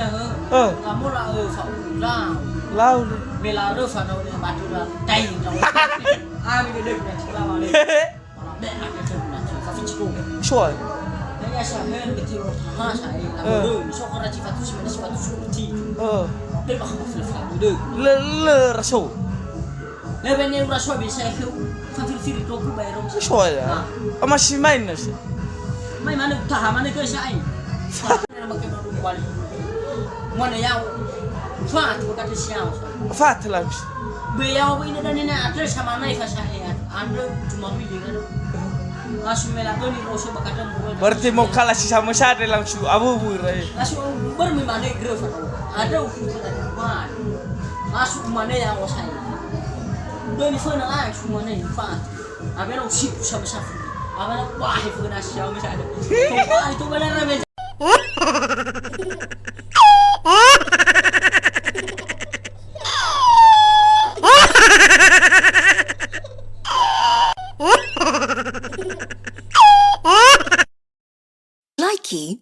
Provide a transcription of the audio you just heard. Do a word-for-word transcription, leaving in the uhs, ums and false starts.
Eh. Kamu la, eh, fa-, lau. Lau le. Me la röfa nau le batu la. Dai, nau. Ah, mi gede guna cila wale. Wala be ake ke guna cila. Fa fici ko. Soal. Ya, ya, sa hen ke tiro taha sa, eh. Eh. Abu, so kara ci fatu si mana si fatu si kuti. Eh. Be mah ko fil fatu de. Le, le, raso. Lebe ne ura sobi sa kheu fafiri-firi toku ba ero. Soya. Ah. Ama si main nasi. Mai mana utaha mana ke sa ai. Mana makai baru kuali. Mana yau. Fat, bukan siau. Fat langsung. Be yau ini dan ini ada sama nai fa sa ai. Anda cuma wili kan. Langsung mela doni roso bakada mulu. Berarti mau kalah si sama saja langsung abu-abu, rai. Langsung bermain mana grove. Ada usul tadi. Langsung mana yang osai. Doni föna langsung mana yang fa. Abena usiku sama safu. Abena wah föna siau misalnya. Kau itu benar. Likey.